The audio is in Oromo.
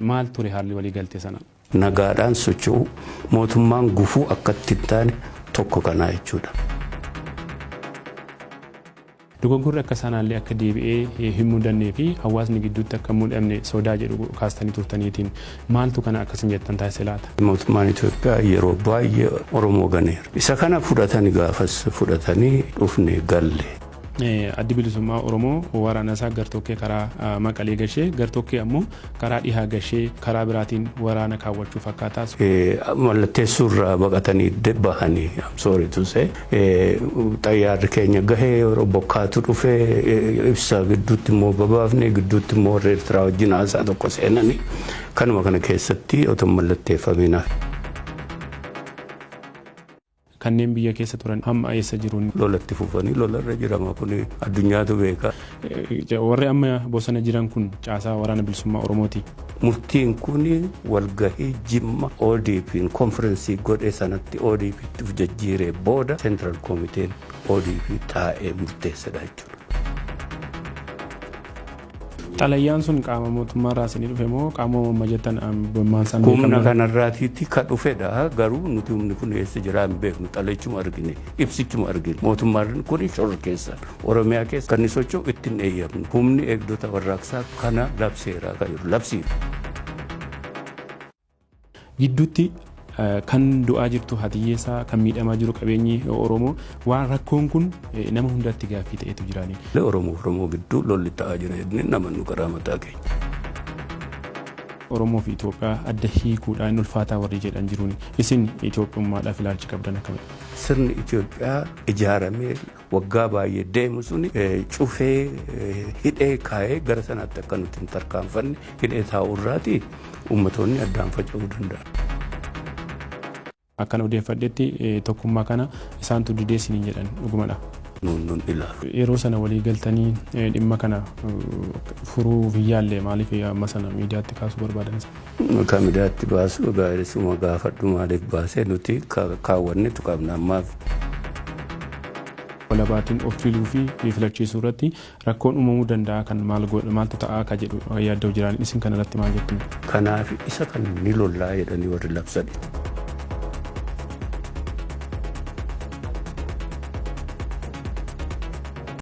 Maal ture haalli waliigaltee sana? Nagaadhaan socho'uu, mootummaan gufuu akka itti hin taane tokko kanaa jechuudha. Dogoggorri akka sanaallee akka deebi'ee hin mudannee fi hawaasni gidduutti akka hin mudamne sodaa jedhu kaastanii turtaniitiin maaltu kana akkasin jettan taasise laata? Mootummaan Itoophiyaa yeroo baay'ee Oromoo ganeera. Isa kana fudhatani gaafas fudhatanii dhufne galle. Addi Bilisummaa Oromoo waraana isaa gartokkee karaa Maqalee gashee, gartokkee ammoo karaa dhihaa gashee karaa biraatiin waraana kaawwachuu fakkaataa. Mallatteessuu irraa baqatanii bahanii, I'm sorry to say, xayyaarri keenya gahee yeroo bokkaatu dhufee ibsa gidduutti immoo babaafne, gidduutti immoo warra Eertiraa wajjin haasaa tokko seenanii kanuma kana keessatti otoo mallatteeffamiin hafe. Kanneen biyya keessa turan hamma eessa jiru? Lolatti fufanii lolarra jirama, kun addunyaatu beeka. Warri amma bosona jiran kun caasaa Waraana Bilisummaa Oromooti. Murtiin kun walgahii Jimma ODP'n konferensii godhe sanatti ODP'tti of jijjiiree booda Central Komiteen ODP taa'ee murteessedha jechuudha. Xalayyaan sun qaama mootummaa irraa isinii dhufe moo qaama amma jettan maansaan Humna kanarraatiitti ka dhufedha, garuu nuti humni kun eessa jira hin beeknu. Xalayichuma argine, ibsichuma argine. Mootummaan kun shorra keessa Oromiyaa keessa kan inni socho'u ittiin eeyyamnu, humni eegdota warraaqsaa kana labseera kan jiru labsiidha. Gidduutti kan du'aa jirtu hatiyyeessaa, kan miidhamaa jiru qabeenyi Oromoo, waan rakkoon kun nama hundatti gaaffii ta'etu jiraani. Oromoo Oromoo gidduu lolli ta'aa jira jennee namannu karaa mataa keenya. Oromoo fi Itoophiyaa adda hiikuudhaan ulfaataa warri jedhan jiruun, isin Itoophiyummaadhaaf ilaalchi qabdan akkamidha? Sirni Itoophiyaa ijaaramee waggaa baay'ee deemu suni cufee hidhee kaa'ee gara sanaatti akka nuti hin tarkaanfanne hidhee taa'urraati ummatoonni addaan faca'uu danda'an. Akkan odeeffadhetti tokkummaa kana isaantu didee isiniin jedhan, dhugumadha? Nuun ilaalu. Yeroo sana walii galtanii dhimma kana furuuf hin yaalle, maaliif amma sana miidiyaatti kaasuu barbaadan? Kan miidiyaatti baasu gaa'eessuma gaafadhu, maaliif baasee nuti kaawwannetu qabna ammaaf. Walabaatiin of filuu fi filachiisuu irratti rakkoon uumamuu danda'a, kan maal maaltu ta'aa akka jedhu yaadda'u jiraan, isin kana irratti maal jettu? Kanaaf isa kan ni lollaa jedhanii warri labsan.